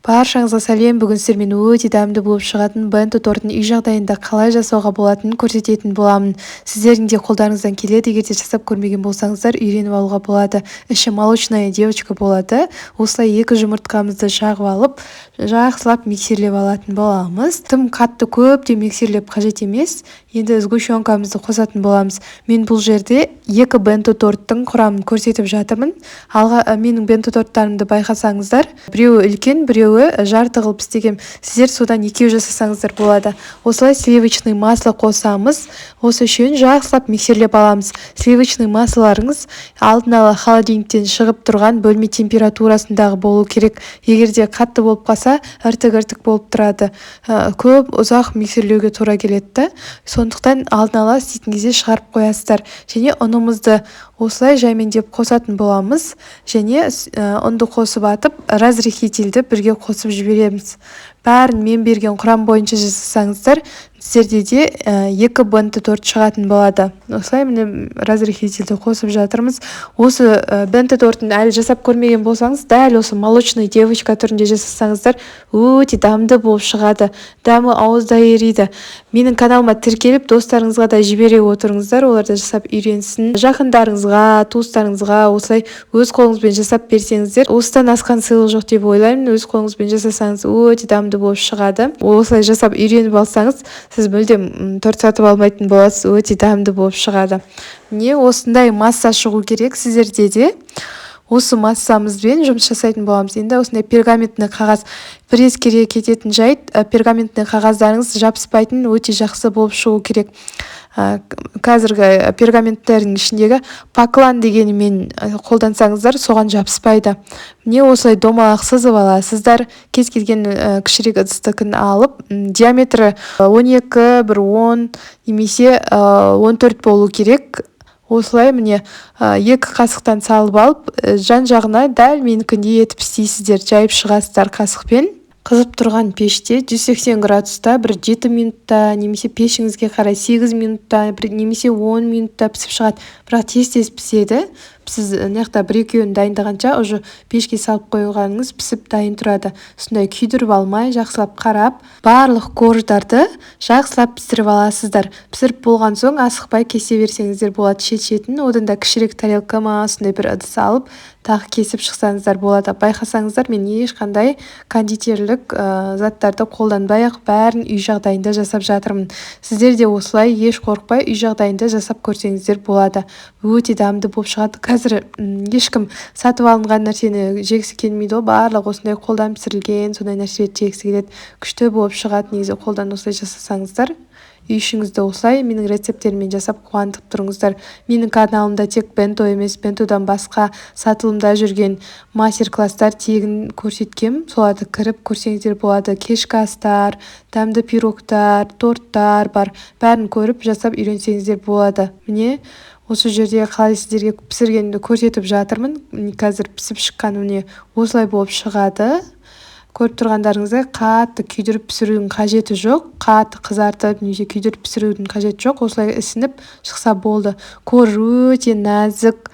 Баршаңызға сәлем! Бүгін сіздермен өте дәмді болып шығатын бенто тортын үй жағдайында қалай жасауға болатынын көрсететін боламын. Сіздердің де қолдарыңыздан келеді. Егер де жасап көрмеген болсаңыздар, үйреніп алуға болады. Іші молочная девочка болады. Осылай екі жұмыртқамызды шағып алып, жақсылап миксерлеп алатын боламыз. Тым қатты көп те миксерлеп қажет емес. Енді сгущенкамызды қосатын боламыз. Мен бұл жерде екі бенто торттың құрамын көрсетіп жатырмын. Алға менің бенто торттарымды байқасаңыздар, біреуі үлкен, біреуі жарты қылып істегем. Сіздер содан екеу жасасаңыздар болады. Осылай сливочный масло қосамыз. Осы үшеуін жақсылап миксерлеп аламыз. Сливочный маслоларыңыз алдын ала холодильниктен шығып тұрған, бөлме температурасындағы болу керек. Егер де қатты болып қалса, іртік іртік болып тұрады, көп ұзақ миксерлеуге тура келеді да. Сондықтан алдын ала істейтін кезде шығарып қоясыздар. Және ұнымызды осылай жаймендеп қосатын боламыз. Және ұнды қосып атып, разрыхлительді бірге қосып жібереміз. Бәрін мен берген құрам бойынша жасасаңыздар, сіздерде де екі бенто торт шығатын болады. Осылай, міне, разрыхлительді қосып жатырмыз. Осы бенто тортын әлі жасап көрмеген болсаңыз, дәл осы молочный девочка түрінде жасасаңыздар, өте дәмді болып шығады, дәмі ауызда ериді. Менің каналыма тіркеліп, достарыңызға да жібере отырыңыздар, олар да жасап үйренсін. Жақындарыңызға, туыстарыңызға осылай өз қолыңызбен жасап берсеңіздер, осыдан асқан сыйлық жоқ деп ойлаймын. Өз қолыңызбен жасасаңыз, өте дәмді болып шығады. Осылай жасап үйреніп алсаңыз, сіз мүлдем торт сатып алмайтын боласыз, өте дәмді болып шығады. Міне, осындай масса шығу керек сіздерде де. Осы массамызбен жұмыс жасайтын боламыз. Енді осындай пергаментный қағаз. Бір ескере кететін жайт: пергаментный қағаздарыңыз жабыспайтын, өте жақсы болып шығу керек. Қазіргі пергаменттердің ішіндегі Поклан дегенімен қолдансаңыздар, соған жабыспайды. Міне, осылай домалақ сызып аласыздар. Кез келген кішірек ыдыстікін алып, диаметрі 12, бір 10 немесе 14 болу керек. Осылай, міне, екі қасықтан салып алып, жан жағына дәл менікіндей етіп істейсіздер, жайып шығасыздар қасықпен. Қызып тұрған пеште 180 градуста бір 7 минутта немесе пешіңізге қарай 8 минутта бір немесе 10 минутта пісіп шығады. Бірақ тез тез піседі. Сіз мына жақта бір екеуін дайындағанша, уже пешке салып қойғаныңыз пісіп дайын тұрады. Сондай күйдіріп алмай, жақсылап қарап, барлық корждарды жақсылап пісіріп аласыздар. Пісіріп болған соң, асықпай кесе берсеңіздер болады шет шетін. Одан да кішірек тарелка ма, сондай бір ыдыс алып, тағы кесіп шықсаңыздар болады. Байқасаңыздар, мен ешқандай кондитерлік заттарды қолданбай ақ бәрін үй жағдайында жасап жатырмын. Сіздер де осылай еш қорықпай үй жағдайында жасап көрсеңіздер болады, өте дәмді болып шығады. Қазір ешкім сатып алынған нәрсені жегісі келмейді ғой, барлығы осындай қолдан пісірілген сондай нәрселерді жегісі келеді. Күшті болып шығады негізі қолдан осылай жасасаңыздар. Үй ішіңізді осылай менің рецепттеріммен жасап, қуантып тұрыңыздар. Менің каналымда тек бенто емес, бентодан басқа сатылымда жүрген мастер класстар тегін көрсеткем, соларды кіріп көрсеңіздер болады. Кешкі астар, дәмді пирогтар, торттар бар, бәрін көріп, жасап үйренсеңіздер болады. Міне, осы жерде қалай сіздерге пісіргенімді көрсетіп жатырмын. Қазір пісіп шыққан, міне, осылай болып шығады. Көріп тұрғандарыңыздай, қатты күйдіріп пісірудің қажеті жоқ, қатты қызартып немесе күйдіріп пісірудің қажеті жоқ. Осылай ісініп шықса болды. Корж өте нәзік,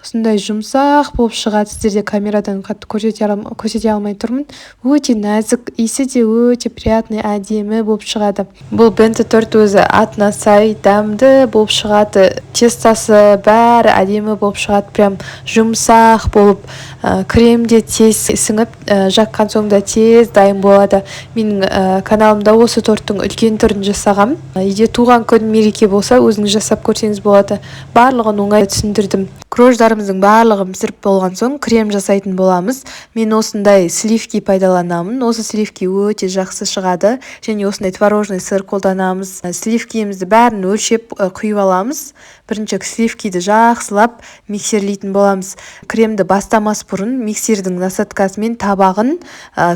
осындай жұмсақ болып шығады. Сіздерде камерадан қатты көрсете алмай тұрмын. Өте нәзік, иісі де өте приятный, әдемі болып шығады. Бұл бенто торт өзі атына сай дәмді болып шығады. Тестосы, бәрі әдемі болып шығады, прям жұмсақ болып, крем де тез сіңіп, жаққан соң да тез дайын болады. Менің каналымда осы торттың үлкен түрін жасағам. Үйде туған күн, мереке болса, өзіңіз жасап көрсеңіз болады. Барлығын оңай түсіндірдім. Корждарымыздың барлығын пісіріп болған соң, крем жасайтын боламыз. Мен осындай сливки пайдаланамын. Осы сливки өте жақсы шығады. Және осындай творожный сыр қолданамыз. Сливкиімізді бәрін өлшеп, құйып аламыз. Бірінші сливкиді жақсылап миксерлейтін боламыз. Кремді бастамас бұрын миксердің насадкасы мен табағын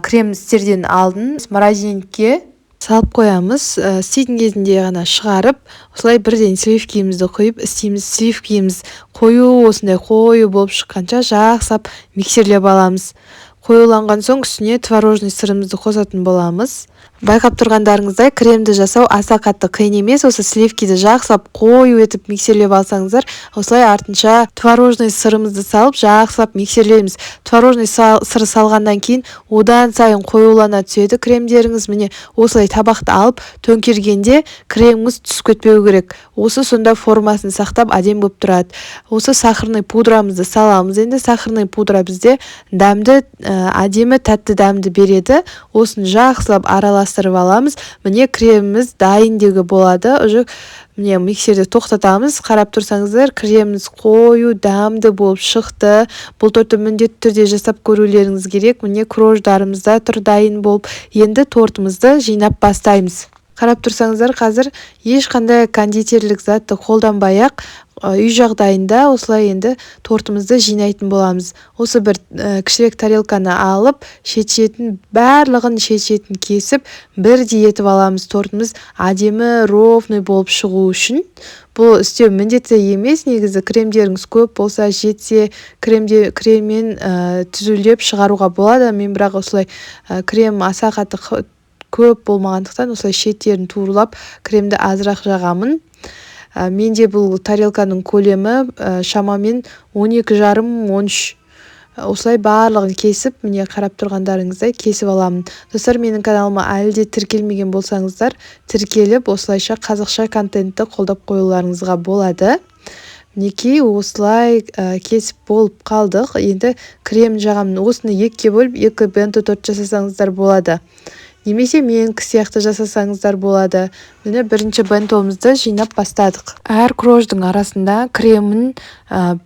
крем істерден алдын морозильникке салып қоямыз. Істейтін кезінде ғана шығарып, осылай бірден сливкиімізді құйып істейміз. Сливкиіміз қою, осындай қою болып шыққанша жақсылап миксерлеп аламыз. Қоюланған соң үстіне творожный сырымызды қосатын боламыз. Байқап тұрғандарыңыздай, кремді жасау аса қатты қиын емес. Осы сливкиді жақсылап қою етіп миксерлеп алсаңыздар, осылай артынша творожный сырымызды салып жақсылап миксерлейміз. Творожный сыр салғаннан кейін одан сайын қоюлана түседі кремдеріңіз. Міне, осылай табақты алып төңкергенде креміңіз түсіп кетпеу керек. Осы сонда формасын сақтап әдемі болып тұрады. Осы сахарный пудрамызды саламыз. Енді сахарный пудра бізде дәмді, әдемі тәтті дәмді береді. Осыны жақсылап араластырып аламыз. Міне, креміміз дайын деуге болады. Уже міне, миксерді тоқтатамыз. Қарап тұрсаңыздар, креміміз қою, дәмді болып шықты. Бұл тортты міндетті түрде жасап көрулеріңіз керек. Міне, крождарымыз да тұр дайын болып. Енді тортымызды жинап бастаймыз. Қарап тұрсаңыздар, қазір ешқандай кондитерлік затты қолданбай-ақ үй жағдайында осылай енді тортымызды жинайтын боламыз. Осы бір кішірек тарелканы алып, шет-шетін, барлығын шет-шетін кесіп, бірдей етіп аламыз. Тортымыз әдемі ровный болып шығу үшін. Бұл істеу міндетті емес негізі. Кремдеріңіз көп болса, жетсе, кремде креммен түзулеп шығаруға болады. Мен бірақ осылай крем аса қатты көп болмағандықтан, осылай шеттерін туралап, кремді азырақ жағамын. Менде бұл тарелканың көлемі шамамен 12,5-13. Осылай барлығын кесіп, міне, қарап тұрғандарыңыздай кесіп аламын. Достар, менің каналыма әлі де тіркелмеген болсаңыздар, тіркеліп, осылайша қазақша контентті қолдап қоюларыңызға болады. Мінекей, осылай кесіп болып қалдық. Енді крем жағамын. Осыны екіге бөліп, екі бенто торт жасасаңыздар болады немесе менікі сияқты жасасаңыздар болады. Міне, бірінші бентомызды жинап бастадық. Әр крождың арасында кремін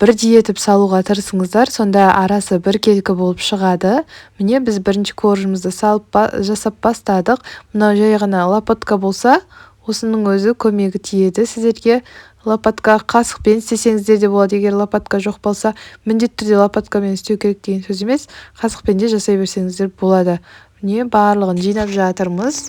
бірдей етіп салуға тырысыңыздар, сонда арасы біркелкі болып шығады. Міне, біз бірінші коржымызды салып жасап бастадық. Мынау жай ғана лопатка болса, осының өзі көмегі тиеді сіздерге. Лопатка, қасықпен істесеңіздер де болады. Егер лопатка жоқ болса, міндетті түрде лопаткамен істеу керек деген сөз емес, қасықпен де жасай берсеңіздер болады. Міне, барлығын жинап жатырмыз.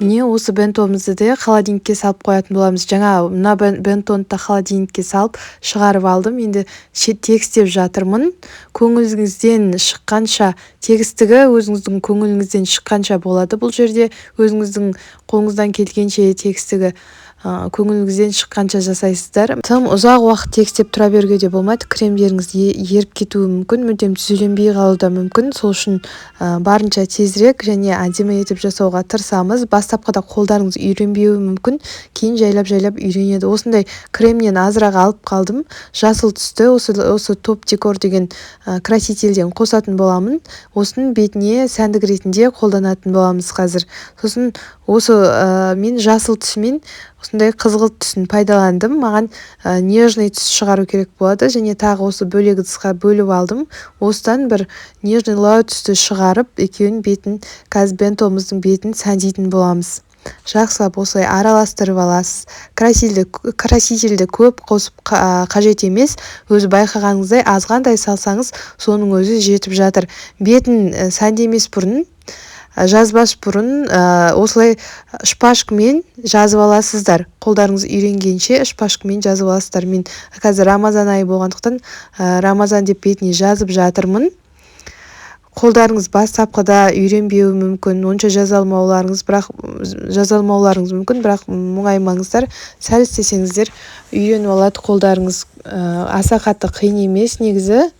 Міне, осы бентомызды де холодильникке салып қоятын боламыз. Жаңа мына бентоны да холодильникке салып шығарып алдым. Енді тегістеп жатырмын. Көңіліңізден шыққанша, тегістігі өзіңіздің көңіліңізден шыққанша болады. Бұл жерде өзіңіздің қолыңыздан келгенше, тегістігі көңіліңізден шыққанша жасайсыздар. Тым ұзақ уақыт тегістеп тұра беруге де болмайды, кремдеріңіз еріп кетуі мүмкін, мүлдем түзуленбей қалуы да мүмкін. Сол үшін барынша тезірек және әдемі етіп жасауға тырысамыз. Бастапқыда қолдарыңыз үйренбеуі мүмкін, кейін жайлап-жайлап үйренеді. Осындай кремнен азырақ алып қалдым, жасыл түсті. Осы Топ Декор деген красительден қосатын боламын. Осының бетіне сәндік ретінде қолданатын боламыз қазір. Сосын осы мен жасыл түсімен осындай қызғылт түсін пайдаландым. Маған нежный түс шығару керек болады. Және тағы осы бөлек ыдысқа бөліп алдым. Осыдан бір нежный лау түсті шығарып, екеуінің бетін, қазір бентомыздың бетін сәндейтін боламыз. Жақсылап осылай араластырып аласыз. Красительді көп қосып қажет емес. Өзі байқағаныңыздай, азғантай салсаңыз, соның өзі жетіп жатыр. Бетін сәндемес бұрын, жазбас бұрын, осылай шпажкамен жазып аласыздар. Қолдарыңыз үйренгенше шпажкамен жазып аласыздар. Мен қазір Рамазан айы болғандықтан, Рамазан деп бетіне жазып жатырмын. Қолдарыңыз бастапқыда үйренбеуі мүмкін, онша жаза алмауларыңыз, бірақ жаза алмауларыңыз мүмкін, бірақ мұңаймаңыздар, сәл істесеңіздер, үйреніп алады қолдарыңыз. Аса қатты қиын емес негізі.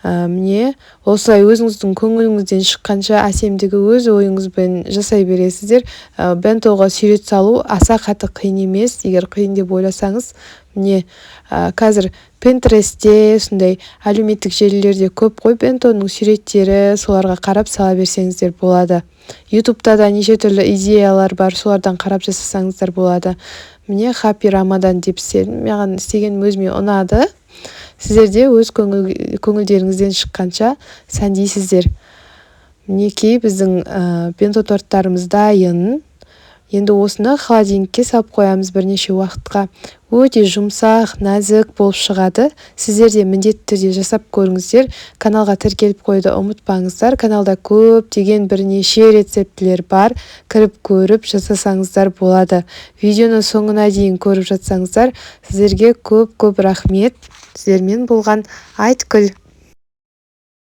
Міне, осылай өзіңіздің көңіліңізден шыққанша әсемдігі өз ойыңызбен жасай бересіздер. Бентоға сурет салу аса қатты қиын емес, егер қиын деп ойласаңыз. Міне, қазір Пинтерестте, сондай әлеуметтік желілерде көп қой бентоның суреттері, соларға қарап сала берсеңіздер болады. Ютубта да неше түрлі идеялар бар, солардан қарап жасасаңыздар болады. Міне, «Happy Ramadan» деп істедім. Маған істегенім өзіме ұнады. Сіздер де өз көңілдеріңізден шыққанша сәндейсіздер. Мінекей, біздің бенто торттарымыз дайын. Енді осыны холодильникке салып қоямыз бірнеше уақытқа. Өте жұмсақ, нәзік болып шығады. Сіздер де міндетті түрде жасап көріңіздер. Каналға тіркеліп қоюды ұмытпаңыздар. Каналда көптеген, бірнеше рецептілер бар, кіріп көріп жасасаңыздар болады. Видеоны соңына дейін көріп жатсаңыздар, сіздерге көп көп рахмет. Сіздермен болған Айткүл.